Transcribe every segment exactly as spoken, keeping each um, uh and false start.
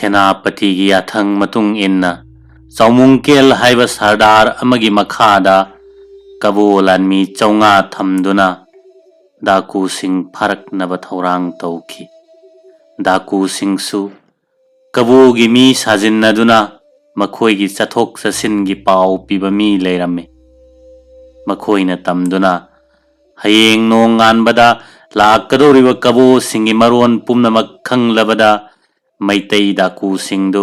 ꯁꯦꯅꯥꯄꯇꯤꯒꯤ ꯌꯥꯊꯪ ꯃꯇꯨꯡ ꯏꯟꯅ ꯆꯥꯎꯃꯨꯡꯀꯦꯜ ꯍꯥꯏꯕ ꯁꯔꯗꯥꯔ ꯑꯃꯒꯤ ꯃꯈꯥꯗ ꯀꯕꯣ ꯂꯥꯟꯃꯤ ꯆꯥꯝꯃꯉꯥ ꯊꯝꯗꯨꯅ ꯗꯥꯀꯨꯁꯤꯡ ꯐꯥꯔꯛꯅꯕ ꯊꯧꯔꯥꯡ ꯇꯧꯈꯤ꯫ ꯗꯥꯀꯨꯁꯤꯡꯁꯨ ꯀꯕꯣꯒꯤ ꯃꯤ ꯁꯥꯖꯤꯟꯅꯗꯨꯅ ꯃꯈꯣꯏꯒꯤ ꯆꯠꯊꯣꯛ ꯆꯠꯁꯤꯟꯒꯤ ꯄꯥꯎ ꯄꯤꯕ ꯃꯤ ꯂꯩꯔꯝꯃꯤ꯫ ꯃꯈꯣꯏꯅ ꯇꯝꯗꯨꯅ ꯍꯌꯦꯡ ꯅꯣꯡꯉꯥꯟꯕꯗ ꯂꯥꯛꯀꯗꯧꯔꯤꯕ ꯀꯕꯣꯁꯤꯡꯒꯤ ꯃꯔꯣꯟ ꯄꯨꯝꯅꯃꯛ ꯈꯪꯂꯕꯗ ꯃꯩꯇꯩ ꯗꯥꯀꯨꯁꯤꯡꯗꯨ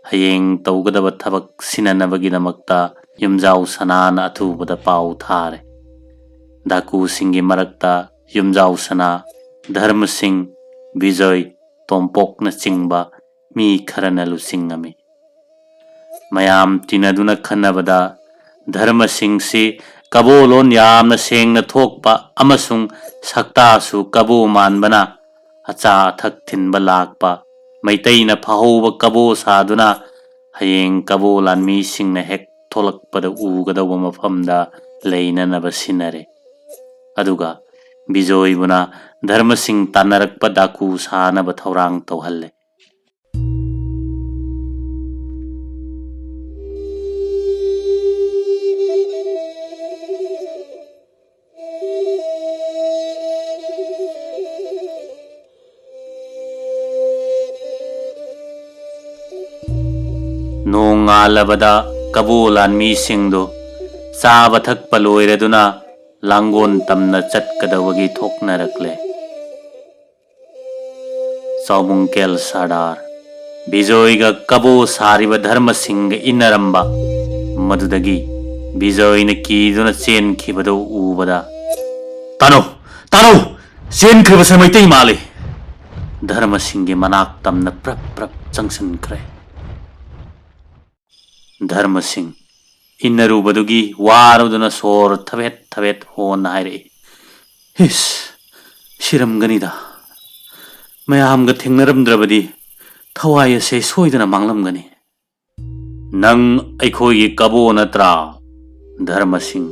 ꯍꯌꯦꯡ ꯇꯧꯒꯗꯕ ꯊꯕꯛ ꯁꯤꯟꯅꯅꯕꯒꯤꯗꯃꯛꯇ ꯌꯨꯝꯖꯥꯎ ꯁꯅꯥꯅ ꯑꯊꯨꯕꯗ ꯄꯥꯎ ꯊꯥꯔꯦ꯫ ꯗꯥꯀꯨꯁꯤꯡꯒꯤ ꯃꯔꯛꯇ ꯌꯨꯝꯖꯥꯎ ꯁꯅꯥ, ꯙꯔꯃꯁꯤꯡ, ꯕꯤꯖꯣꯏ, ꯇꯣꯝꯄꯣꯛꯅꯆꯤꯡꯕ ꯃꯤ ꯈꯔꯅ ꯂꯨꯆꯤꯡꯉꯝꯃꯤ꯫ ꯃꯌꯥꯝ ꯇꯤꯟꯅꯗꯨꯅ ꯈꯟꯅꯕꯗ ꯙꯔꯃꯁꯤꯡꯁꯤ ꯀꯕꯣ ꯂꯣꯟ ꯌꯥꯝꯅ ꯁꯦꯡꯅ ꯊꯣꯛꯄ ꯑꯃꯁꯨꯡ ꯁꯛꯇꯥꯁꯨ ꯀꯕꯣ ꯃꯥꯟꯕꯅ ꯑꯆꯥ ꯑꯊꯛ ꯊꯤꯟꯕ ꯂꯥꯛꯄ ꯃꯩꯇꯩꯅ ꯐꯍꯧꯕ ꯀꯕꯣ ꯁꯥꯗꯨꯅ ꯍꯌꯦꯡ ꯀꯕꯣ ꯂꯥꯟꯃꯤꯁꯤꯡꯅ ꯍꯦꯛ ꯊꯣꯛꯂꯛꯄꯗ ꯎꯒꯗꯧꯕ ꯃꯐꯝꯗ ꯂꯩꯅꯅꯕ ꯁꯤꯟꯅꯔꯦ꯫ ꯑꯗꯨꯒ ꯕꯤꯖꯣꯏꯕꯨꯅ ꯙꯔꯃꯁꯤꯡ ꯇꯥꯟꯅꯔꯛꯄ ꯗꯥꯀꯨ ꯁꯥꯅꯕ ꯊꯧꯔꯥꯡ ꯇꯧꯍꯜꯂꯦ꯫ ꯅꯣꯡꯉꯥꯜꯂꯕꯗ ꯀꯕꯣ ꯂꯥꯟꯃꯤꯁꯤꯡꯗꯨ ꯆꯥꯕ ꯊꯛꯄ ꯂꯣꯏꯔꯗꯨꯅ ꯂꯥꯡꯒꯣꯟ ꯇꯝꯅ ꯆꯠꯀꯗꯕꯒꯤ ꯊꯣꯛꯅꯔꯛꯂꯦ꯫ ꯆꯥꯎꯃꯨꯡꯀꯦꯜ ꯁꯔꯗꯥꯔ ꯕꯤꯖꯣꯏꯒ ꯀꯕꯣ ꯁꯥꯔꯤꯕ ꯙꯔꯃꯁꯤꯡꯒ ꯏꯟꯅꯔꯝꯕ ꯃꯗꯨꯗꯒꯤ ꯕꯤꯖꯣꯏꯅ ꯀꯤꯗꯨꯅ ꯆꯦꯟꯈꯤꯕꯗꯨ ꯎꯕꯗ, "ꯇꯥꯅꯧ, ꯇꯥꯅꯧ! ꯆꯦꯟꯈ꯭ꯔꯤꯕꯁꯦ ꯃꯩꯇꯩ ꯃꯥꯜꯂꯤ!" ꯙꯔꯃꯁꯤꯡꯒꯤ ꯃꯅꯥꯛ ꯇꯝꯅ ꯄ꯭ꯔꯞ ꯄ꯭ꯔꯞ ꯆꯪꯁꯤꯟꯈ꯭ꯔꯦ꯫ ꯙꯔꯃꯁꯤꯡ ꯏꯟꯅꯔꯨꯕꯗꯨꯒꯤ ꯋꯥꯔꯗꯨꯅ ꯁꯣꯔ ꯊꯕꯦꯠ ꯊꯕꯦꯠ ꯍꯣꯟꯅ ꯍꯥꯏꯔꯛꯏ, "ꯏꯁ, ꯁꯤꯔꯝꯒꯅꯤꯗ꯫ ꯃꯌꯥꯝꯒ ꯊꯦꯡꯅꯔꯝꯗ꯭ꯔꯕꯗꯤ ꯊꯋꯥꯏ ꯑꯁꯦ ꯁꯣꯏꯗꯅ ꯃꯥꯡꯂꯝꯒꯅꯤ꯫" "ꯅꯪ ꯑꯩꯈꯣꯏꯒꯤ ꯀꯕꯣ ꯅꯠꯇ꯭ꯔꯥ?" ꯙꯔꯃꯁꯤꯡ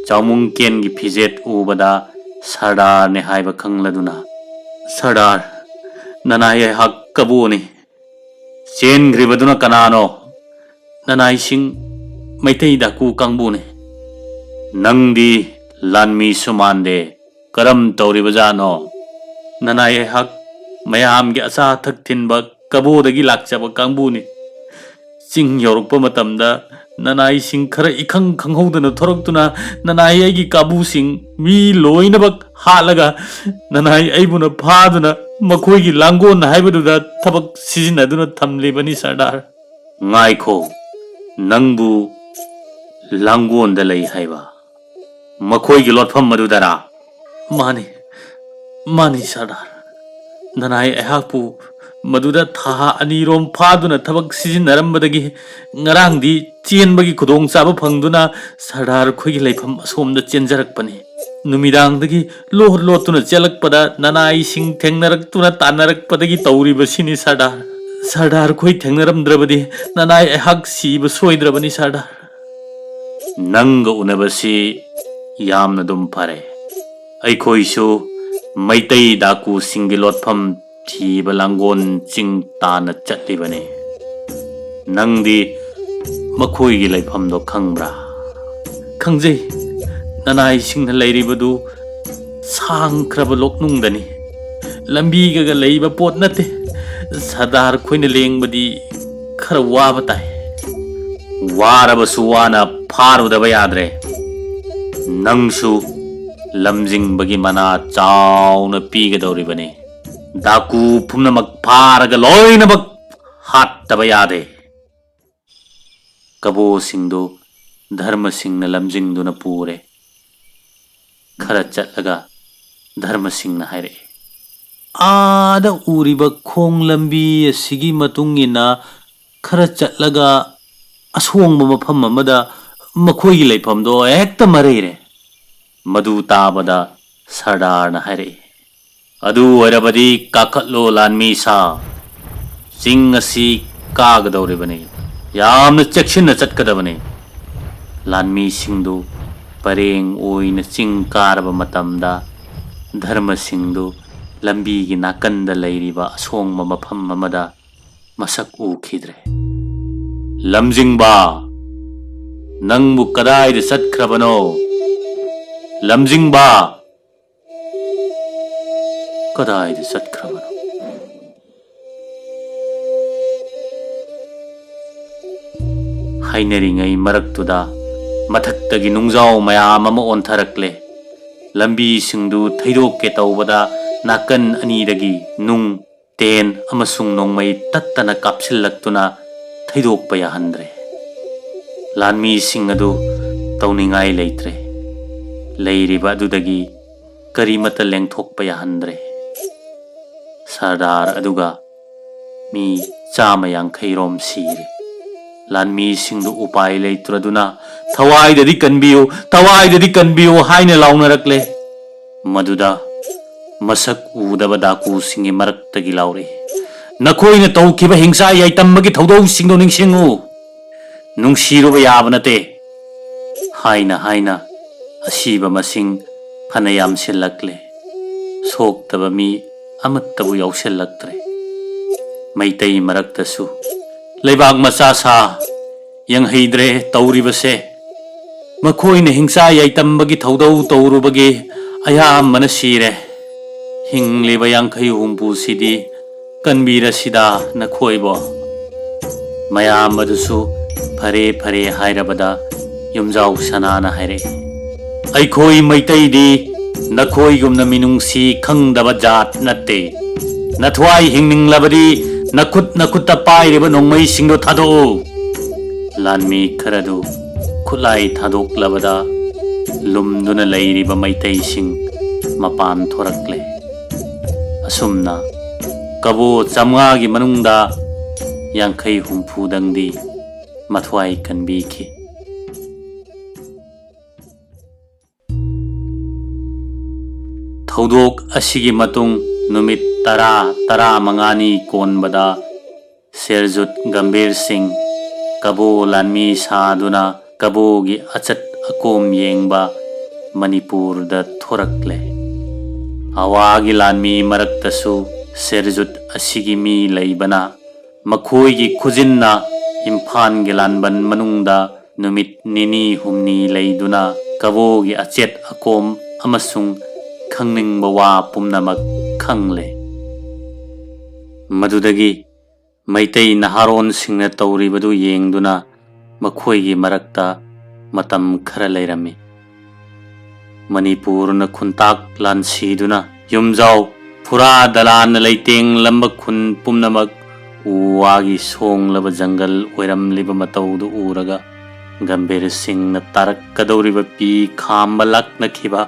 ꯆꯥꯎꯃꯨꯡꯀꯦꯟꯒꯤ ꯐꯤꯖꯦꯠ ꯎꯕꯗ ꯁꯔꯗꯥꯔꯅꯦ ꯍꯥꯏꯕ ꯈꯪꯂꯗꯨꯅ, "ꯁꯔꯗꯥꯔ, ꯅꯅꯥꯏ ꯑꯩꯍꯥꯛ ꯀꯕꯣꯅꯤ꯫ ꯆꯦꯟꯈ꯭ꯔꯤꯕꯗꯨꯅ ꯀꯅꯥꯅꯣ? ꯅꯅꯥꯏꯁꯤꯡ, ꯃꯩꯇꯩ ꯗꯥꯀꯨ ꯀꯥꯡꯕꯨꯅꯤ꯫ ꯅꯪꯗꯤ ꯂꯥꯟꯃꯤꯁꯨ ꯃꯥꯟꯗꯦ, ꯀꯔꯝ ꯇꯧꯔꯤꯕꯖꯥꯠꯅꯣ? ꯅꯅꯥꯏ ꯑꯩꯍꯥꯛ ꯃꯌꯥꯝꯒꯤ ꯑꯆꯥ ꯑꯊꯛ ꯊꯤꯟꯕ ꯀꯕꯣꯗꯒꯤ ꯂꯥꯛꯆꯕ ꯀꯥꯡꯕꯨꯅꯤ꯫ ꯆꯤꯡ ꯌꯧꯔꯛꯄ ꯃꯇꯝꯗ ꯅꯅꯥꯏꯁꯤꯡ ꯈꯔ ꯏꯈꯪ ꯈꯪꯍꯧꯗꯅ ꯊꯣꯔꯛꯇꯨꯅ, ꯅꯅꯥꯏ ꯑꯩꯒꯤ ꯀꯥꯕꯨꯁꯤꯡ ꯃꯤ ꯂꯣꯏꯅꯃꯛ ꯍꯥꯠꯂꯒ, ꯅꯅꯥꯏ ꯑꯩꯕꯨꯅ ꯐꯥꯗꯨꯅ ꯃꯈꯣꯏꯒꯤ ꯂꯥꯡꯒꯣꯜ ꯍꯥꯏꯕꯗꯨꯗ ꯊꯕꯛ ꯁꯤꯖꯤꯟꯅꯗꯨꯅ ꯊꯝꯂꯤꯕꯅꯤ ꯁꯔꯗꯥꯔ꯫ ꯉꯥꯏꯈꯣ, ꯅꯪꯕꯨ ꯂꯥꯡꯒꯣꯜꯗ ꯂꯩ ꯍꯥꯏꯕ? ꯃꯈꯣꯏꯒꯤ ꯂꯣꯠꯐꯝ ꯑꯗꯨꯗꯔꯥ? ꯃꯥꯅꯤ, ꯃꯥꯅꯤ ꯁꯔꯗꯥꯔ꯫ ꯅꯅꯥꯏ ꯑꯩꯍꯥꯛꯄꯨ ꯃꯗꯨꯗ ꯊꯥ ꯑꯅꯤꯔꯣꯝ ꯐꯥꯗꯨꯅ ꯊꯕꯛ ꯁꯤꯖꯤꯟꯅꯔꯝꯕꯗꯒꯤ ꯉꯔꯥꯡꯗꯤ ꯆꯦꯟꯕꯒꯤ ꯈꯨꯗꯣꯡꯆꯥꯕ ꯐꯪꯗꯨꯅ ꯁꯔꯗꯥꯔ ꯑꯩꯈꯣꯏꯒꯤ ꯂꯩꯐꯝ ꯑꯁꯣꯝꯗ ꯆꯦꯟꯖꯔꯛꯄꯅꯤ꯫ ꯅꯨꯃꯤꯗꯥꯡꯗꯒꯤ ꯂꯣꯠ ꯂꯣꯠꯇꯨꯅ ꯆꯦꯜꯂꯛꯄꯗ ꯅꯅꯥꯏꯁꯤꯡ ꯊꯦꯡꯅꯔꯛꯇꯨꯅ ꯇꯥꯟꯅꯔꯛꯄꯗꯒꯤ ꯇꯧꯔꯤꯕꯁꯤꯅꯤ ꯁꯔꯗꯥꯔ꯫ ꯁꯔꯗꯥꯔ ꯑꯩꯈꯣꯏ ꯊꯦꯡꯅꯔꯝꯗ꯭ꯔꯕꯗꯤ ꯅꯅꯥꯏ ꯑꯩꯍꯥꯛ ꯁꯤꯕ ꯁꯣꯏꯗ꯭ꯔꯕꯅꯤ ꯁꯔꯗꯥꯔ꯫ ꯅꯪꯒ ꯎꯅꯕꯁꯤ ꯌꯥꯝꯅ ꯑꯗꯨꯝ ꯐꯔꯦ꯫ ꯑꯩꯈꯣꯏꯁꯨ ꯃꯩꯇꯩ ꯗꯥꯀꯨꯁꯤꯡꯒꯤ ꯂꯣꯠꯐꯝ ꯊꯤꯕ ꯂꯥꯡꯒꯣꯜ ꯆꯤꯡ ꯇꯥꯟꯅ ꯆꯠꯂꯤꯕꯅꯤ꯫ ꯅꯪꯗꯤ ꯃꯈꯣꯏꯒꯤ ꯂꯩꯐꯝꯗꯣ ꯈꯪꯕ꯭ꯔꯥ? ꯈꯪꯖꯩ꯫ ꯅꯅꯥꯏꯁꯤꯡꯅ ꯂꯩꯔꯤꯕꯗꯨ ꯁꯥꯡꯈ꯭ꯔꯕ ꯂꯣꯛꯅꯨꯡꯗꯅꯤ꯫ ꯂꯝꯕꯤꯒꯒ ꯂꯩꯕ ꯄꯣꯠ ꯅꯠꯇꯦ꯫ ꯁꯔꯗꯥꯔ ꯈꯣꯏꯅ ꯂꯦꯡꯕꯗꯤ ꯈꯔ ꯋꯥꯕ ꯇꯥꯏ꯫ ꯋꯥꯔꯕꯁꯨ ꯋꯥꯅ ꯐꯥꯔꯨꯗꯕ ꯌꯥꯗ꯭ꯔꯦ꯫ ꯅꯪꯁꯨ ꯂꯝꯖꯤꯡꯕꯒꯤ ꯃꯅꯥ ꯆꯥꯎꯅ ꯄꯤꯒꯗꯧꯔꯤꯕꯅꯤ꯫ ꯗꯥꯀꯨ ꯄꯨꯝꯅꯃꯛ ꯐꯥꯔꯒ ꯂꯣꯏꯅꯃꯛ ꯍꯥꯠꯇꯕ ꯌꯥꯗꯦ꯫ ꯀꯕꯣꯁꯤꯡꯗꯨ ꯙꯔꯃꯁꯤꯡꯅ ꯂꯝꯖꯤꯡꯗꯨꯅ ꯄꯨꯔꯦ꯫ ꯈꯔ ꯆꯠꯂꯒ ꯙꯔꯃꯁꯤꯡꯅ ꯍꯥꯏꯔꯛꯏ, "ꯑꯥꯗ ꯎꯔꯤꯕ ꯈꯣꯡ ꯂꯝꯕꯤ ꯑꯁꯤꯒꯤ ꯃꯇꯨꯡ ꯏꯟꯅ ꯈꯔ ꯆꯠꯂꯒ ꯑꯁꯣꯡꯕ ꯃꯐꯝ ꯑꯃꯗ ꯃꯈꯣꯏꯒꯤ ꯂꯩꯐꯝꯗꯣ ꯍꯦꯛꯇ ꯃꯔꯩꯔꯦ꯫" ꯃꯗꯨ ꯇꯥꯕꯗ ꯁꯔꯗꯥꯔꯅ ꯍꯥꯏꯔꯛꯏ, "ꯑꯗꯨ ꯑꯣꯏꯔꯕꯗꯤ ꯀꯥꯈꯠꯂꯣ ꯂꯥꯟꯃꯤ ꯁꯥ, ꯆꯤꯡ ꯑꯁꯤ ꯀꯥꯒꯗꯧꯔꯤꯕꯅꯤ, ꯌꯥꯝꯅ ꯆꯦꯛꯁꯤꯟꯅ ꯆꯠꯀꯗꯕꯅꯤ꯫" ꯂꯥꯟꯃꯤꯁꯤꯡꯗꯨ ꯄꯔꯦꯡ ꯑꯣꯏꯅ ꯆꯤꯡ ꯀꯥꯔꯕ ꯃꯇꯝꯗ, ꯙꯔꯃꯁꯤꯡꯗꯨ ꯂꯝꯕꯤꯒꯤ ꯅꯥꯀꯟꯗ ꯂꯩꯔꯤꯕ ꯑꯁꯣꯡꯕ ꯃꯐꯝ ꯑꯃꯗ ꯃꯁꯛ ꯎꯈꯤꯗ꯭ꯔꯦ꯫ "ꯂꯝꯖꯤꯡꯕ, ꯅꯪꯕꯨ ꯀꯗꯥꯏꯗ ꯆꯠꯈ꯭ꯔꯕꯅꯣ? ꯂꯝꯖꯤꯡꯕ, ꯀꯗꯥꯏꯗ ꯆꯠꯈ꯭ꯔꯕꯅꯣ?" ꯍꯥꯏꯅꯔꯤꯉꯩ ꯃꯔꯛꯇꯨꯗ ꯃꯊꯛꯇꯒꯤ ꯅꯨꯡꯖꯥꯎ ꯃꯌꯥꯝ ꯑꯃ ꯑꯣꯟꯊꯔꯛꯂꯦ꯫ ꯂꯝꯕꯤꯁꯤꯡꯗꯨ ꯊꯩꯗꯣꯛꯀꯦ ꯇꯧꯕꯗ ꯅꯥꯀꯟ ꯑꯅꯤꯗꯒꯤ ꯅꯨꯡ, ꯇꯦꯟ ꯑꯃꯁꯨꯡ ꯅꯣꯡꯃꯩ ꯇꯠꯇꯅ ꯀꯥꯞꯁꯤꯜꯂꯛꯇꯨꯅ ꯊꯩꯗꯣꯛꯄ ꯌꯥꯍꯟꯗ꯭ꯔꯦ꯫ ꯂꯥꯟꯃꯤꯁꯤꯡ ꯑꯗꯨ ꯇꯧꯅꯤꯡꯉꯥꯏ ꯂꯩꯇ꯭ꯔꯦ꯫ ꯂꯩꯔꯤꯕ ꯑꯗꯨꯗꯒꯤ ꯀꯔꯤꯃꯠꯇ ꯂꯦꯡꯊꯣꯛꯄ ꯌꯥꯍꯟꯗ꯭ꯔꯦ꯫ ꯁꯔꯗꯥꯔ ꯑꯗꯨꯒ ꯃꯤ ꯆꯥꯃ ꯌꯥꯡꯈꯩ ꯔꯣꯝ ꯁꯤꯔꯦ꯫ ꯂꯥꯟꯃꯤꯁꯤꯡꯗꯨ ꯎꯄꯥꯏ ꯂꯩꯇ꯭ꯔꯗꯨꯅ "ꯊꯋꯥꯏꯗꯗꯤ ꯀꯟꯕꯤꯌꯨ, ꯊꯋꯥꯏꯗꯗꯤ ꯀꯟꯕꯤꯌꯨ" ꯍꯥꯏꯅ ꯂꯥꯎꯅꯔꯛꯂꯦ꯫ ꯃꯗꯨꯗ ꯃꯁꯛ ꯎꯗꯕ ꯗꯥꯀꯨꯁꯤꯡꯒꯤ ꯃꯔꯛꯇꯒꯤ ꯂꯥꯎꯔꯛꯏ, "ꯅꯈꯣꯏꯅ ꯇꯧꯈꯤꯕ ꯍꯤꯡꯁꯥ ꯌꯥꯏꯇꯝꯕꯒꯤ ꯊꯧꯗꯧꯁꯤꯡꯗꯨ ꯅꯤꯡꯁꯤꯡꯉꯨ꯫ ꯅꯨꯡꯁꯤꯔꯨꯕ ꯌꯥꯕ ꯅꯠꯇꯦ" ꯍꯥꯏꯅ ꯍꯥꯏꯅ ꯑꯁꯤꯕ ꯃꯁꯤꯡ ꯐꯅ ꯌꯥꯝꯁꯤꯜꯂꯛꯂꯦ꯫ ꯁꯣꯛꯇꯕ ꯃꯤ ꯑꯃꯠꯇꯕꯨ ꯌꯥꯎꯁꯤꯜꯂꯛꯇ꯭ꯔꯦ꯫ ꯃꯩꯇꯩ ꯃꯔꯛꯇꯁꯨ ꯂꯩꯕꯥꯛ ꯃꯆꯥ ꯁꯥ ꯌꯦꯡꯍꯩꯗ꯭ꯔꯦ ꯇꯧꯔꯤꯕꯁꯦ꯫ ꯃꯈꯣꯏꯅ ꯍꯤꯡꯆꯥ ꯌꯥꯏꯇꯝꯕꯒꯤ ꯊꯧꯗꯧ ꯇꯧꯔꯨꯕꯒꯤ ꯑꯌꯥꯝꯕꯅ ꯁꯤꯔꯦ꯫ ꯍꯤꯡꯂꯤꯕ ꯌꯥꯡꯈꯩ ꯍꯨꯝꯐꯨꯁꯤꯗꯤ ꯀꯟꯕꯤꯔꯁꯤꯗ ꯅꯈꯣꯏꯕꯣ꯫ ꯃꯌꯥꯝ ꯑꯗꯨꯁꯨ ꯐꯔꯦ ꯐꯔꯦ ꯍꯥꯏꯔꯕꯗ ꯌꯨꯝꯖꯥꯎ ꯁꯅꯥꯅ ꯍꯥꯏꯔꯛꯏ, "ꯑꯩꯈꯣꯏ ꯃꯩꯇꯩꯗꯤ ꯅꯈꯣꯏꯒꯨꯝꯅ ꯃꯤꯅꯨꯡꯁꯤ ꯈꯪꯗꯕ ꯖꯥꯠ ꯅꯠꯇꯦ꯫ ꯅꯊ꯭ꯋꯥꯏ ꯍꯤꯡꯅꯤꯡꯂꯕꯗꯤ ꯅꯈꯨꯠ ꯅꯈꯨꯠꯇ ꯄꯥꯏꯔꯤꯕ ꯅꯣꯡꯃꯩꯁꯤꯡꯗꯨ ꯊꯥꯗꯣꯛꯎ"꯫ ꯂꯥꯟꯃꯤ ꯈꯔꯗꯨ ꯈꯨꯠꯂꯥꯏ ꯊꯥꯗꯣꯛꯂꯕꯗ ꯂꯨꯝꯗꯨꯅ ꯂꯩꯔꯤꯕ ꯃꯩꯇꯩꯁꯤꯡ ꯃꯄꯥꯟ ꯊꯣꯔꯛꯂꯦ꯫ ꯑꯁꯨꯝꯅ ꯀꯕꯣ ꯆꯥꯝꯃꯉꯥꯒꯤ ꯃꯅꯨꯡꯗ ꯌꯥꯡꯈꯩ ꯍꯨꯝꯐꯨꯗꯪꯗꯤ ꯃꯊ꯭ꯋꯥꯏ ꯀꯟꯕꯤꯈꯤ꯫ ꯊꯧꯗꯣꯛ ꯑꯁꯤꯒꯤ ꯃꯇꯨꯡ ꯅꯨꯃꯤꯠ ꯇꯔꯥ, ꯇꯔꯥꯃꯉꯥꯅꯤ ꯀꯣꯟꯕꯗ ꯁꯦꯔꯖꯨꯠ ꯒꯝꯚꯤꯔ ꯁꯤꯡ ꯀꯕꯣ ꯂꯥꯟꯃꯤ ꯁꯥꯗꯨꯅ ꯀꯕꯣꯒꯤ ꯑꯆꯠ ꯑꯀꯣꯝ ꯌꯦꯡꯕ ꯃꯅꯤꯄꯨꯔꯗ ꯊꯣꯔꯛꯂꯦ꯫ ꯑꯋꯥꯒꯤ ꯂꯥꯟꯃꯤ ꯃꯔꯛꯇꯁꯨ ꯁꯦꯔꯖꯨꯠ ꯑꯁꯤꯒꯤ ꯃꯤ ꯂꯩꯕꯅ ꯃꯈꯣꯏꯒꯤ ꯈꯨꯖꯤꯟꯅ ꯏꯝꯐꯥꯜꯒꯤ ꯂꯥꯟꯕꯟ ꯃꯅꯨꯡꯗ ꯅꯨꯃꯤꯠ ꯅꯤꯅꯤ ꯍꯨꯝꯅꯤ ꯂꯩꯗꯨꯅ ꯀꯕꯣꯒꯤ ꯑꯆꯦꯠ ꯑꯀꯣꯝ ꯑꯃꯁꯨꯡ ꯈꯪꯅꯤꯡꯕ ꯋꯥ ꯄꯨꯝꯅꯃꯛ ꯈꯪꯂꯦ꯫ ꯃꯗꯨꯗꯒꯤ ꯃꯩꯇꯩ ꯅꯍꯥꯔꯣꯟꯁꯤꯡꯅ ꯇꯧꯔꯤꯕꯗꯨ ꯌꯦꯡꯗꯨꯅ ꯃꯈꯣꯏꯒꯤ ꯃꯔꯛꯇ ꯃꯇꯝ ꯈꯔ ꯂꯩꯔꯝꯃꯤ꯫ ꯃꯅꯤꯄꯨꯔꯅ ꯈꯨꯟꯇꯥꯛ ꯂꯥꯟꯁꯤꯗꯨꯅ ꯌꯨꯝꯖꯥꯎ ꯐꯨꯔꯥ ꯗꯂꯥꯟꯅ ꯂꯩꯇꯦꯡꯂꯝꯕ ꯈꯨꯟ ꯄꯨꯝꯅꯃꯛ ꯎ ꯋꯥꯒꯤ ꯁꯣꯡꯂꯕ ꯖꯪꯒꯜ ꯑꯣꯏꯔꯝꯂꯤꯕ ꯃꯇꯧꯗꯨ ꯎꯔꯒ ꯒꯝꯚꯤꯔ ꯁꯤꯡꯅ ꯇꯥꯔꯛꯀꯗꯧꯔꯤꯕ ꯄꯤ ꯈꯥꯝꯕ ꯂꯥꯛꯅꯈꯤꯕ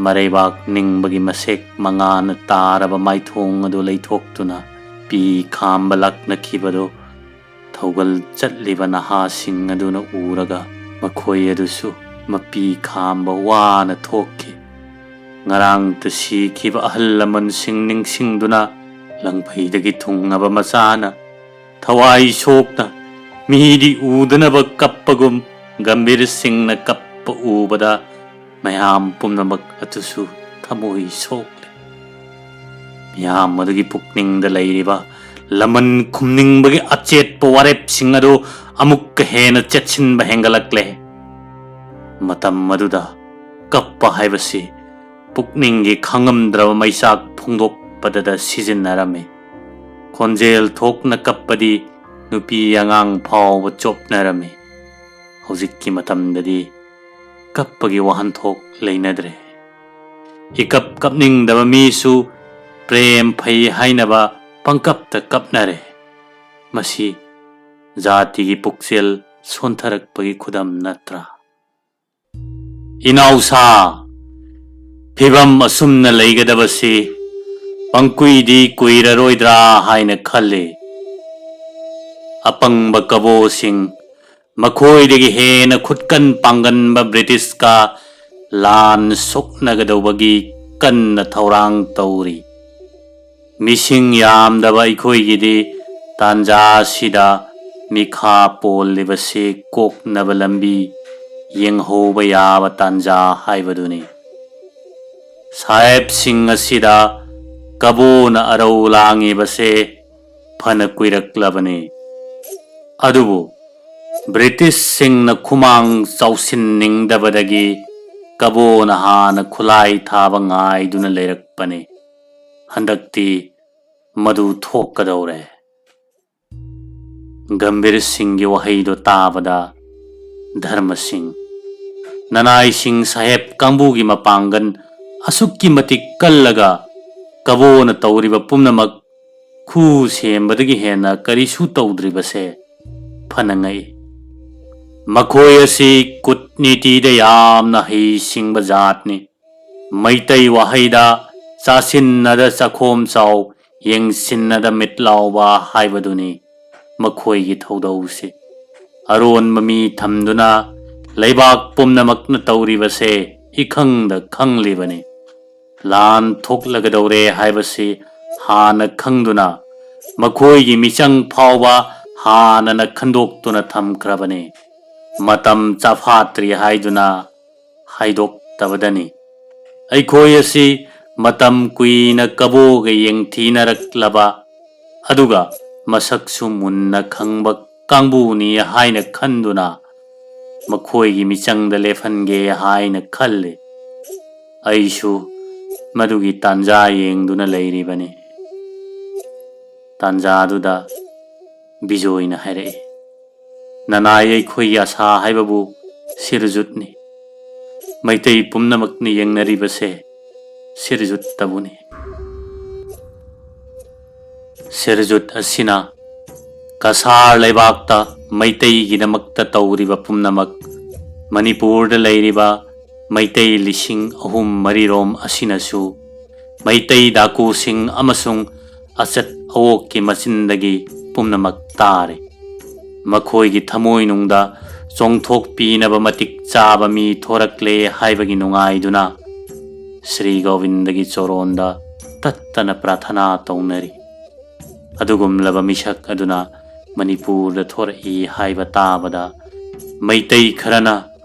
ꯃꯔꯩꯕꯥꯛ ꯅꯤꯡꯕꯒꯤ ꯃꯁꯦꯛ ꯃꯉꯥꯅ ꯇꯥꯔꯕ ꯃꯥꯏꯊꯣꯡ ꯑꯗꯨ ꯂꯩꯊꯣꯛꯇꯨꯅ ꯄꯤ ꯈꯥꯝꯕ ꯂꯥꯛꯅꯈꯤꯕꯗꯨ ꯊꯧꯒꯜ ꯆꯠꯂꯤꯕ ꯅꯍꯥꯁꯤꯡ ꯑꯗꯨꯅ ꯎꯔꯒ ꯃꯈꯣꯏ ꯑꯗꯨꯁꯨ ꯃꯄꯤ ꯈꯥꯝꯕ ꯋꯥꯅ ꯊꯣꯛꯈꯤ꯫ ꯉꯔꯥꯡꯇ ꯁꯤꯈꯤꯕ ꯑꯍꯜ ꯂꯃꯟꯁꯤꯡ ꯅꯤꯡꯁꯤꯡꯗꯨꯅ ꯂꯪꯐꯩꯗꯒꯤ ꯊꯨꯡꯉꯕ ꯃꯆꯥꯅ ꯊꯋꯥꯏ ꯁꯣꯛꯅ ꯃꯤꯗꯤ ꯎꯗꯅꯕ ꯀꯞꯄꯒꯨꯝ ꯒꯝꯚꯤꯔ ꯁꯤꯡꯅ ꯀꯞꯄ ꯎꯕꯗ ꯃꯌꯥꯝ ꯄꯨꯝꯅꯃꯛ ꯑꯗꯨꯁꯨ ꯊꯃꯣꯏ ꯁꯣꯛꯂꯦ꯫ ꯃꯤꯌꯥꯝ ꯑꯗꯨꯒꯤ ꯄꯨꯛꯅꯤꯡꯗ ꯂꯩꯔꯤꯕ ꯂꯃꯟ ꯈꯨꯝꯅꯤꯡꯕꯒꯤ ꯑꯆꯦꯠꯄ ꯋꯥꯔꯦꯞꯁꯤꯡ ꯑꯗꯨ ꯑꯃꯨꯛꯀ ꯍꯦꯟꯅ ꯆꯦꯠꯁꯤꯟꯕ ꯍꯦꯟꯒꯠꯂꯛꯂꯦ꯫ ꯃꯇꯝ ꯑꯗꯨꯗ ꯀꯞꯄ ꯍꯥꯏꯕꯁꯤ ꯄꯨꯛꯅꯤꯡꯒꯤ ꯈꯪꯉꯝꯗ꯭ꯔꯕ ꯃꯩꯆꯥꯛ ꯐꯣꯡꯗꯣꯛꯄꯗꯗ ꯁꯤꯖꯤꯟꯅꯔꯝꯃꯤ꯫ ꯈꯣꯟꯖꯦꯜ ꯊꯣꯛꯅ ꯀꯞꯄꯗꯤ ꯅꯨꯄꯤ ꯑꯉꯥꯡ ꯐꯥꯎꯕ ꯆꯣꯞꯅꯔꯝꯃꯤ꯫ ꯍꯧꯖꯤꯛꯀꯤ ꯃꯇꯝꯗꯗꯤ ꯀꯞꯄꯒꯤ ꯋꯥꯍꯟꯊꯣꯛ ꯂꯩꯅꯗ꯭ꯔꯦ꯫ ꯏꯀꯞ ꯀꯞꯅꯤꯡꯗꯕ ꯃꯤꯁꯨ ꯄ꯭ꯔꯦꯝ ꯐꯩ ꯍꯥꯏꯅꯕ ꯄꯪꯀꯞꯇ ꯀꯞꯅꯔꯦ꯫ ꯃꯁꯤ ꯖꯥꯇꯤꯒꯤ ꯄꯨꯛꯆꯦꯜ ꯁꯣꯟꯊꯔꯛꯄꯒꯤ ꯈꯨꯗꯝ ꯅꯠꯇ꯭ꯔꯥ? ꯏꯅꯥꯎꯁꯥ, ꯐꯤꯕꯝ ꯑꯁꯨꯝꯅ ꯂꯩꯒꯗꯕꯁꯤ ꯄꯪꯀꯨꯏꯗꯤ ꯀꯨꯏꯔꯔꯣꯏꯗ꯭ꯔꯥ ꯍꯥꯏꯅ ꯈꯜꯂꯤ꯫ ꯑꯄꯪꯕ ꯀꯕꯣꯁꯤꯡ, ꯃꯈꯣꯏꯗꯒꯤ ꯍꯦꯟꯅ ꯈꯨꯠꯀꯟ ꯄꯥꯡꯒꯟꯕ ꯕ꯭ꯔꯤꯇꯤꯁꯀ ꯂꯥꯟ ꯁꯣꯛꯅꯒꯗꯧꯕꯒꯤ ꯀꯟꯅ ꯊꯧꯔꯥꯡ ꯇꯧꯔꯤ꯫ ꯃꯤꯁꯤꯡ ꯌꯥꯝꯗꯕ ꯑꯩꯈꯣꯏꯒꯤꯗꯤ ꯇꯥꯟꯖꯥ ꯑꯁꯤꯗ ꯃꯤꯈꯥ ꯄꯣꯜꯂꯤꯕꯁꯤ ꯀꯣꯛꯅꯕ ꯂꯝꯕꯤ ꯌꯦꯡꯍꯧꯕ ꯌꯥꯕ ꯇꯥꯟꯖꯥ ꯍꯥꯏꯕꯗꯨꯅꯤ꯫ ꯁꯥꯍꯦꯕꯁꯤꯡ ꯑꯁꯤꯗ ꯀꯕꯣꯅ ꯑꯔꯧ ꯂꯥꯡꯉꯤꯕꯁꯦ ꯐꯅ ꯀꯨꯏꯔꯛꯂꯕꯅꯤ꯫ ꯑꯗꯨꯕꯨ ꯕ꯭ꯔꯤꯇꯤꯁꯁꯤꯡꯅ ꯈꯨꯃꯥꯡ ꯆꯥꯎꯁꯤꯟꯅꯤꯡꯗꯕꯗꯒꯤ ꯀꯕꯣꯅ ꯍꯥꯟꯅ ꯈꯨꯠꯂꯥꯏ ꯊꯥꯕ ꯉꯥꯏꯗꯨꯅ ꯂꯩꯔꯛꯄꯅꯤ꯫ ꯍꯟꯗꯛꯇꯤ ꯃꯗꯨ ꯊꯣꯛꯀꯗꯧꯔꯦ꯫ ꯒꯝꯚꯤꯔ ꯁꯤꯡꯒꯤ ꯋꯥꯍꯩꯗꯣ ꯇꯥꯕꯗ ꯙꯔꯃ ꯁꯤꯡ, ꯅꯅꯥꯏ ꯁꯤꯡ ꯁꯥꯍꯦꯕ ꯀꯥꯡꯕꯨꯒꯤ ꯃꯄꯥꯡꯒꯜ ꯑꯁꯨꯛꯀꯤ ꯃꯇꯤꯛ ꯀꯜꯂꯒ ꯀꯕꯣꯅ ꯇꯧꯔꯤꯕ ꯄꯨꯝꯅꯃꯛ ꯈꯨ ꯁꯦꯝꯕꯗꯒꯤ ꯍꯦꯟꯅ ꯀꯔꯤꯁꯨ ꯇꯧꯗ꯭ꯔꯤꯕꯁꯦ ꯐꯅ ꯉꯛꯏ꯫ ꯃꯈꯣꯏ ꯑꯁꯤ ꯀꯨꯠꯅꯤꯇꯤꯗ ꯌꯥꯝꯅ ꯍꯩꯁꯤꯡꯕ ꯖꯥꯠꯅꯤ꯫ ꯃꯩꯇꯩ ꯋꯥꯍꯩꯗ "ꯆꯥꯁꯤꯟꯅꯗ ꯆꯥꯈꯣꯝ ꯆꯥꯎ, ꯌꯦꯡꯁꯤꯟꯅꯗ ꯃꯤꯠ ꯂꯥꯎꯕ" ꯍꯥꯏꯕꯗꯨꯅꯤ ꯃꯈꯣꯏꯒꯤ ꯊꯧꯗꯧꯁꯤ꯫ ꯑꯔꯣꯟꯕ ꯃꯤ ꯊꯝꯗꯨꯅ ꯂꯩꯕꯥꯛ ꯄꯨꯝꯅꯃꯛꯅ ꯇꯧꯔꯤꯕꯁꯦ ꯏꯈꯪꯗ ꯈꯪꯂꯤꯕꯅꯤ꯫ ꯂꯥꯟ ꯊꯣꯛꯂꯒꯗꯧꯔꯦ ꯍꯥꯏꯕꯁꯤ ꯍꯥꯟꯅ ꯈꯪꯗꯨꯅ ꯃꯈꯣꯏꯒꯤ ꯃꯤꯆꯪ ꯐꯥꯎꯕ ꯍꯥꯟꯅꯅ ꯈꯟꯗꯣꯛꯇꯨꯅ ꯊꯝꯈ꯭ꯔꯕꯅꯤ꯫ ꯃꯇꯝ ꯆꯥꯐꯥꯠꯇ꯭ꯔꯤ ꯍꯥꯏꯗꯨꯅ ꯍꯥꯏꯗꯣꯛꯇꯕꯗꯅꯤ꯫ ꯑꯩꯈꯣꯏ ꯑꯁꯤ ꯃꯇꯝ ꯀꯨꯏꯅ ꯀꯕꯣꯒ ꯌꯦꯡꯊꯤꯅꯔꯛꯂꯕ, ꯑꯗꯨꯒ ꯃꯁꯛꯁꯨ ꯃꯨꯟꯅ ꯈꯪꯕ ꯀꯥꯡꯕꯨꯅꯤ ꯍꯥꯏꯅ ꯈꯟꯗꯨꯅ ꯃꯈꯣꯏꯒꯤ ꯃꯤꯆꯪꯗ ꯂꯦꯞꯍꯟꯒꯦ ꯍꯥꯏꯅ ꯈꯜꯂꯤ꯫ ꯑꯩꯁꯨ ꯃꯗꯨꯒꯤ ꯇꯥꯟꯖꯥ ꯌꯦꯡꯗꯨꯅ ꯂꯩꯔꯤꯕꯅꯤ꯫ ꯇꯥꯟꯖꯥꯗꯨꯗ ꯕꯤꯖꯣꯏꯅ ꯍꯥꯏꯔꯛꯏ, "ꯅꯅꯥꯏ ꯑꯩꯈꯣꯏꯒꯤ ꯑꯁꯥ ꯍꯥꯏꯕꯕꯨ ꯁꯤꯔꯖꯨꯠꯅꯤ꯫ ꯃꯩꯇꯩ ꯄꯨꯝꯅꯃꯛꯅ ꯌꯦꯡꯅꯔꯤꯕꯁꯦ ꯁꯤꯔꯖꯨꯠꯇꯕꯨꯅꯤ꯫ ꯁꯤꯔꯖꯨꯠ ꯑꯁꯤꯅ ꯀꯁꯥꯔ ꯂꯩꯕꯥꯛꯇ ꯃꯩꯇꯩꯒꯤꯗꯃꯛꯇ ꯇꯧꯔꯤꯕ ꯄꯨꯝꯅꯃꯛ ꯃꯅꯤꯄꯨꯔꯗ ꯂꯩꯔꯤꯕ ꯃꯩꯇꯩ ꯂꯤꯁꯤꯡ ꯑꯍꯨꯝ ꯃꯔꯤꯔꯣꯝ ꯑꯁꯤꯅꯁꯨ ꯃꯩꯇꯩ ꯗꯥꯀꯨꯁꯤꯡ ꯑꯃꯁꯨꯡ ꯑꯆꯠ ꯑꯋꯣꯛꯀꯤ ꯃꯆꯤꯟꯗꯒꯤ ꯄꯨꯝꯅꯃꯛ ꯇꯥꯔꯦ꯫ ꯃꯈꯣꯏꯒꯤ ꯊꯃꯣꯏꯅꯨꯡꯗ ꯆꯣꯡꯊꯣꯛꯄꯤꯅꯕ ꯃꯇꯤꯛ ꯆꯥꯕ ꯃꯤ ꯊꯣꯔꯛꯂꯦ ꯍꯥꯏꯕꯒꯤ ꯅꯨꯡꯉꯥꯏꯗꯨꯅ ꯁ꯭ꯔꯤ ꯒꯣꯕꯤꯟꯗꯒꯤ ꯆꯣꯔꯣꯟꯗ ꯇꯠꯇꯅ ꯄ꯭ꯔꯥꯊꯅꯥ ꯇꯧꯅꯔꯤ꯫ ꯑꯗꯨꯒꯨꯝꯂꯕ ꯃꯤꯁꯛ ꯑꯗꯨꯅ ꯃꯅꯤꯄꯨꯔꯗ ꯊꯣꯔꯛꯏ ꯍꯥꯏꯕ ꯇꯥꯕꯗ ꯃꯩꯇꯩ ꯈꯔꯅ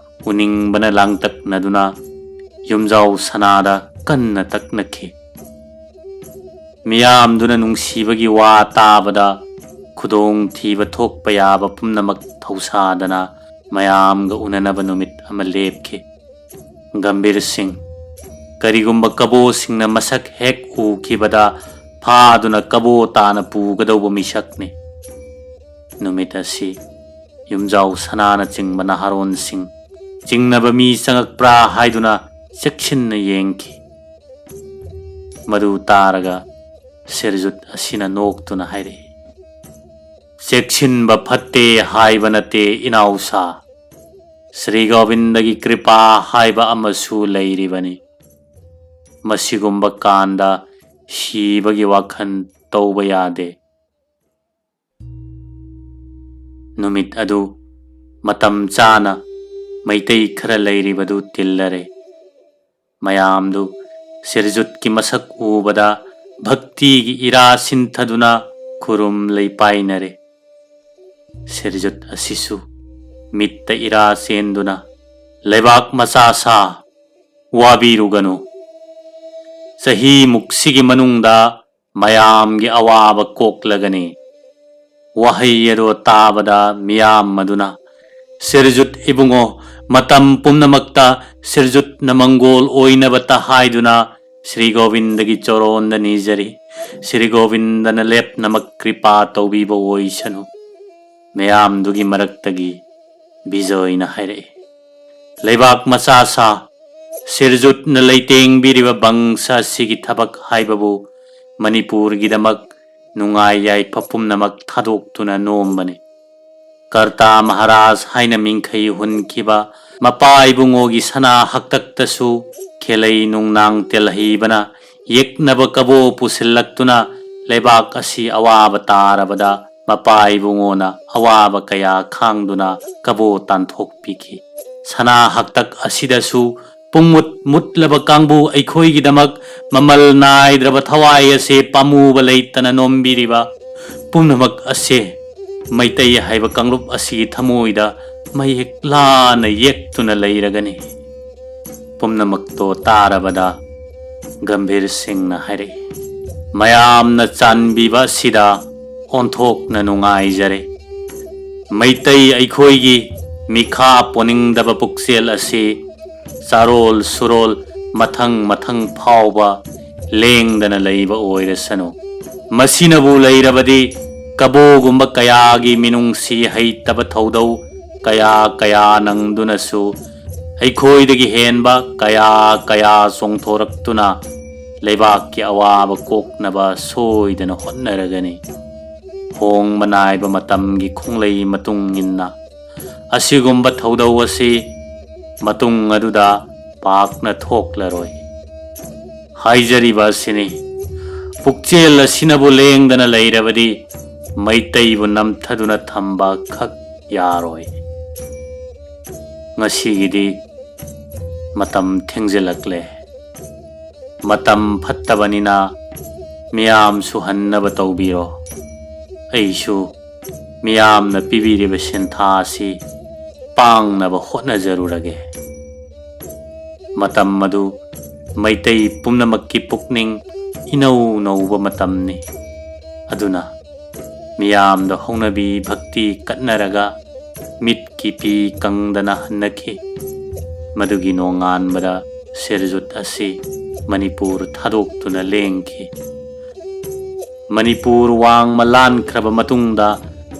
ꯎꯅꯤꯡꯕꯅ ꯂꯥꯡꯇꯛꯅꯗꯨꯅ ꯌꯨꯝꯖꯥꯎ ꯁꯅꯥꯗ ꯀꯟꯅ ꯇꯛꯅꯈꯤ꯫ ꯃꯤꯌꯥꯝꯗꯨꯅ ꯅꯨꯡꯁꯤꯕꯒꯤ ꯋꯥ ꯇꯥꯕꯗ ꯈꯨꯗꯣꯡꯊꯤꯕ ꯊꯣꯛꯄ ꯌꯥꯕ ꯄꯨꯝꯅꯃꯛ ꯊꯧꯁꯥꯗꯅ ꯃꯌꯥꯝꯒ ꯎꯅꯅꯕ ꯅꯨꯃꯤꯠ ꯑꯃ ꯂꯦꯞꯈꯤ꯫ ꯒꯝꯚꯤꯔ ꯁꯤꯡ, ꯀꯔꯤꯒꯨꯝꯕ ꯀꯕꯣꯁꯤꯡꯅ ꯃꯁꯛ ꯍꯦꯛ ꯎꯈꯤꯕꯗ ꯐꯥꯗꯨꯅ ꯀꯕꯣ ꯇꯥꯅ ꯄꯨꯒꯗꯧꯕ ꯃꯤꯁꯛꯅꯤ꯫ ꯅꯨꯃꯤꯠ ꯑꯁꯤ ꯌꯨꯝꯖꯥꯎ ꯁꯅꯥꯅꯆꯤꯡꯕ ꯅꯍꯥꯔꯣꯟꯁꯤꯡ ꯆꯤꯡꯅꯕ ꯃꯤ ꯆꯪꯉꯛꯄ꯭ꯔꯥ ꯍꯥꯏꯗꯨꯅ ꯆꯦꯛꯁꯤꯟꯅ ꯌꯦꯡꯈꯤ꯫ ꯃꯗꯨ ꯇꯥꯔꯒ ꯁꯤꯔꯖꯨꯠ ꯑꯁꯤꯅ ꯅꯣꯛꯇꯨꯅ ꯍꯥꯏꯔꯛꯏ, "ꯆꯦꯛꯁꯤꯟꯕ ꯐꯠꯇꯦ ꯍꯥꯏꯕ ꯅꯠꯇꯦ ꯏꯅꯥꯎꯁꯥ, ꯁ꯭ꯔꯤ ꯒꯣꯕꯤꯟꯗꯒꯤ ꯀ꯭ꯔꯤꯄꯥ ꯍꯥꯏꯕ ꯑꯃꯁꯨ ꯂꯩꯔꯤꯕꯅꯤ꯫ ꯃꯁꯤꯒꯨꯝꯕ ꯀꯥꯟꯗ ꯁꯤꯕꯒꯤ ꯋꯥꯈꯜ ꯇꯧꯕ ꯌꯥꯗꯦ"꯫ ꯅꯨꯃꯤꯠ ꯑꯗꯨ ꯃꯇꯝ ꯆꯥꯅ ꯃꯩꯇꯩ ꯈꯔ ꯂꯩꯔꯤꯕꯗꯨ ꯇꯤꯜꯂꯔꯦ꯫ ꯃꯌꯥꯝꯗꯨ ꯁꯤꯔꯖꯨꯠꯀꯤ ꯃꯁꯛ ꯎꯕꯗ ꯚꯛꯇꯤꯒꯤ ꯏꯔꯥ ꯁꯤꯟꯊꯗꯨꯅ ꯈꯨꯔꯨꯝ ꯂꯩꯄꯥꯏꯅꯔꯦ꯫ ꯁꯤꯔꯖꯨꯠ ꯑꯁꯤꯁꯨ ꯃꯤꯠꯇ ꯏꯔꯥ ꯆꯦꯟꯗꯨꯅ, "ꯂꯩꯕꯥꯛ ꯃꯆꯥ ꯁꯥ, ꯋꯥꯕꯤꯔꯨꯒꯅꯨ꯫ ꯆꯍꯤ ꯃꯨꯛꯁꯤꯒꯤ ꯃꯅꯨꯡꯗ ꯃꯌꯥꯝꯒꯤ ꯑꯋꯥꯕ ꯀꯣꯛꯂꯒꯅꯤ"꯫ ꯋꯥꯍꯩ ꯑꯗꯣ ꯇꯥꯕꯗ ꯃꯤꯌꯥꯝ ꯑꯗꯨꯅ, "ꯁꯤꯔꯖꯨꯠ ꯏꯕꯨꯡꯉꯣ, ꯃꯇꯝ ꯄꯨꯝꯅꯃꯛꯇ ꯁꯤꯔꯖꯨꯠꯅ ꯃꯪꯒꯣꯜ ꯑꯣꯏꯅꯕꯇ ꯍꯥꯏꯗꯨꯅ ꯁ꯭ꯔꯤ ꯒꯣꯕꯤꯟꯗꯒꯤ ꯆꯣꯔꯣꯟꯗ ꯅꯤꯖꯔꯤ꯫ ꯁ꯭ꯔꯤ ꯒꯣꯕꯤꯟꯗꯅ ꯂꯦꯞꯅꯃꯛ ꯀ꯭ꯔꯤꯄꯥ ꯇꯧꯕꯤꯕ ꯑꯣꯏꯁꯅꯨ"꯫ ꯃꯌꯥꯝꯗꯨꯒꯤ ꯃꯔꯛꯇꯒꯤ ꯕꯤꯖꯣꯏꯅ ꯍꯥꯏꯔꯛꯏ, "ꯂꯩꯕꯥꯛ ꯃꯆꯥ ꯁꯥ, ꯁꯤꯔꯖꯨꯠꯅ ꯂꯩꯇꯦꯡꯕꯤꯔꯤꯕ ꯕꯪꯁ ꯑꯁꯤꯒꯤ ꯊꯕꯛ ꯍꯥꯏꯕꯕꯨ ꯃꯅꯤꯄꯨꯔꯒꯤꯗꯃꯛ ꯅꯨꯡꯉꯥꯏ ꯌꯥꯏꯐ ꯄꯨꯝꯅꯃꯛ ꯊꯥꯗꯣꯛꯇꯨꯅ ꯅꯣꯝꯕꯅꯤ꯫ ꯀꯔꯇꯥ ꯃꯍꯥꯔꯥꯖ ꯍꯥꯏꯅ ꯃꯤꯡꯈꯩ ꯍꯨꯟꯈꯤꯕ ꯃꯄꯥ ꯏꯕꯨꯡꯉꯣꯒꯤ ꯁꯅꯥ ꯍꯛꯇꯛꯇꯁꯨ ꯈꯦꯂꯩ ꯅꯨꯡꯅꯥꯡ ꯇꯦꯜꯍꯩꯕꯅ ꯌꯦꯛꯅꯕ ꯀꯕꯣ ꯄꯨꯁꯤꯜꯂꯛꯇꯨꯅ ꯂꯩꯕꯥꯛ ꯑꯁꯤ ꯑꯋꯥꯕ ꯇꯥꯔꯕꯗ ꯃꯄꯥ ꯏꯕꯨꯡꯉꯣꯅ ꯑꯋꯥꯕ ꯀꯌꯥ ꯈꯥꯡꯗꯨꯅ ꯀꯕꯣ ꯇꯥꯟꯊꯣꯛꯄꯤꯈꯤ꯫ ꯁꯅꯥ ꯍꯛꯇꯛ ꯑꯁꯤꯗꯁꯨ ꯄꯨꯡꯃꯨꯠ ꯃꯨꯠꯂꯕ ꯀꯥꯡꯕꯨ ꯑꯩꯈꯣꯏꯒꯤꯗꯃꯛ ꯃꯃꯜ ꯅꯥꯏꯗ꯭ꯔꯕ ꯊꯋꯥꯏ ꯑꯁꯦ ꯄꯥꯝꯃꯨꯕ ꯂꯩꯇꯅ ꯅꯣꯝꯕꯤꯔꯤꯕ ꯄꯨꯝꯅꯃꯛ ꯑꯁꯦ ꯃꯩꯇꯩ ꯍꯥꯏꯕ ꯀꯥꯡꯂꯨꯞ ꯑꯁꯤꯒꯤ ꯊꯃꯣꯏꯗ ꯃꯌꯦꯛ ꯂꯥꯅ ꯌꯦꯛꯇꯨꯅ ꯂꯩꯔꯒꯅꯤ"꯫ ꯄꯨꯝꯅꯃꯛꯇꯣ ꯇꯥꯔꯕꯗ ꯒꯝꯚꯤꯔ ꯁꯤꯡꯅ ꯍꯥꯏꯔꯛꯏ, ꯃꯌꯥꯝꯅ ꯆꯥꯟꯕꯤꯕ ꯑꯁꯤꯗ ꯑꯣꯟꯊꯣꯛꯅ ꯅꯨꯡꯉꯥꯏꯖꯔꯦ꯫ ꯃꯩꯇꯩ ꯑꯩꯈꯣꯏꯒꯤ ꯃꯤꯈꯥ ꯄꯣꯟꯅꯤꯡꯗꯕ ꯄꯨꯛꯆꯦꯜ ꯑꯁꯤ ꯆꯥꯔꯣꯜ ꯁꯨꯔꯣꯜ ꯃꯊꯪ ꯃꯊꯪ ꯐꯥꯎꯕ ꯂꯦꯡꯗꯅ ꯂꯩꯕ ꯑꯣꯏꯔꯁꯅꯨ꯫ ꯃꯁꯤꯅꯕꯨ ꯂꯩꯔꯕꯗꯤ ꯀꯕꯣꯒꯨꯝꯕ ꯀꯌꯥꯒꯤ ꯃꯤꯅꯨꯡꯁꯤ ꯍꯩꯇꯕ ꯊꯧꯗꯧ ꯀꯌꯥ ꯀꯌꯥ ꯅꯪꯗꯨꯅꯁꯨ ꯑꯩꯈꯣꯏꯗꯒꯤ ꯍꯦꯟꯕ ꯀꯌꯥ ꯀꯌꯥ ꯆꯣꯡꯊꯣꯔꯛꯇꯨꯅ ꯂꯩꯕꯥꯛꯀꯤ ꯑꯋꯥꯕ ꯀꯣꯛꯅꯕ ꯁꯣꯏꯗꯅ ꯍꯣꯠꯅꯔꯒꯅꯤ꯫ ꯍꯣꯡꯕ ꯅꯥꯏꯕ ꯃꯇꯝꯒꯤ ꯈꯣꯡꯂꯩ ꯃꯇꯨꯡ ꯏꯟꯅ ꯑꯁꯤꯒꯨꯝꯕ ꯊꯧꯗꯧ ꯑꯁꯤ ꯃꯇꯨꯡ ꯑꯗꯨꯗ ꯄꯥꯛꯅ ꯊꯣꯛꯂꯔꯣꯏ꯫ ꯍꯥꯏꯖꯔꯤꯕ ꯑꯁꯤꯅꯤ, ꯄꯨꯛꯆꯦꯜ ꯑꯁꯤꯅꯕꯨ ꯂꯦꯡꯗꯅ ꯂꯩꯔꯕꯗꯤ ꯃꯩꯇꯩꯕꯨ ꯅꯝꯊꯗꯨꯅ ꯊꯝꯕ ꯈꯛ ꯌꯥꯔꯣꯏ꯫ ꯉꯁꯤꯒꯤꯗꯤ ꯃꯇꯝ ꯊꯦꯡꯖꯤꯜꯂꯛꯂꯦ꯫ ꯃꯇꯝ ꯐꯠꯇꯕꯅꯤꯅ ꯃꯤꯌꯥꯝꯁꯨ ꯍꯟꯅꯕ ꯇꯧꯕꯤꯔꯣ꯫ ꯑꯩꯁꯨ ꯃꯤꯌꯥꯝꯅ ꯄꯤꯕꯤꯔꯤꯕ ꯁꯦꯟꯊꯥ ꯑꯁꯤ ꯄꯥꯡꯅꯕ ꯍꯣꯠꯅꯖꯔꯨꯔꯒꯦ꯫ ꯃꯇꯝ ꯑꯗꯨ ꯃꯩꯇꯩ ꯄꯨꯝꯅꯃꯛꯀꯤ ꯄꯨꯛꯅꯤꯡ ꯏꯅꯧ ꯅꯧꯕ ꯃꯇꯝꯅꯤ꯫ ꯑꯗꯨꯅ ꯃꯤꯌꯥꯝꯗ ꯍꯧꯅꯕꯤ ꯚꯛꯇꯤ ꯀꯠꯅꯔꯒ ꯃꯤꯠꯀꯤ ꯄꯤ ꯀꯪꯗꯅ ꯍꯟꯅꯈꯤ꯫ ꯃꯗꯨꯒꯤ ꯅꯣꯡꯉꯥꯟꯕꯗ ꯁꯤꯔꯖꯨꯠ ꯑꯁꯤ ꯃꯅꯤꯄꯨꯔ ꯊꯥꯗꯣꯛꯇꯨꯅ ꯂꯦꯡꯈꯤ꯫ ꯃꯅꯤꯄꯨꯔ ꯋꯥꯡꯃ ꯂꯥꯟꯈ꯭ꯔꯕ ꯃꯇꯨꯡꯗ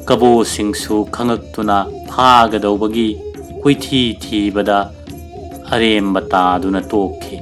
ꯀꯕꯣꯁꯤꯡꯁꯨ ꯈꯪꯉꯛꯇꯨꯅ ꯐꯥꯒꯗꯧꯕꯒꯤ ꯀꯣꯏꯊꯤ ꯊꯤꯕꯗ ꯑꯔꯦꯝꯕ ꯇꯥꯗꯨꯅ ꯇꯣꯛꯈꯤ꯫